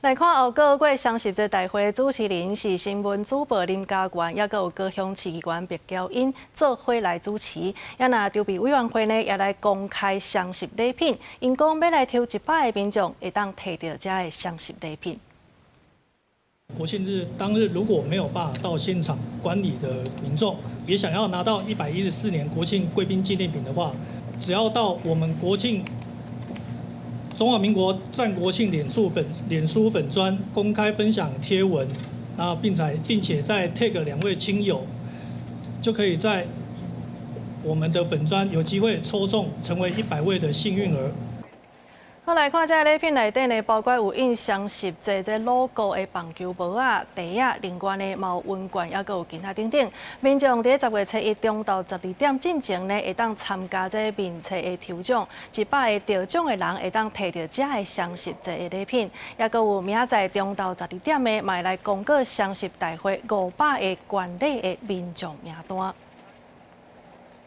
來看後個月雙十節大會主持人是新聞主播林嘉源，抑閣有高雄市議員白嬌英做伙來主持。也若籌備委員會呢，也來公開雙十禮品，𪜶講欲來抽100個民眾會當提著遮个雙十禮品。國慶日當日如果沒有辦法到現場觀禮的民眾，也想要拿到114年國慶貴賓紀念品的話，只要到我們國慶中華民國戰國慶臉書粉專公開分享貼文，然後並且再 tag 兩位親友，就可以在我們的粉專有機會抽中成為100位的幸運兒。好，來看這个禮品內底呢，包括有印雙十節這 logo 的棒球帽仔、袋仔，另外呢，嘛有溫罐，抑閣有其他等等。民眾佇10月初一中晝12點進前呢，會當參加這面冊的抽獎，100個得獎的人會當提著遮个雙十節的禮品，抑閣有明仔載中晝十二點的，嘛會來公告雙十大會500個觀禮的民眾名單。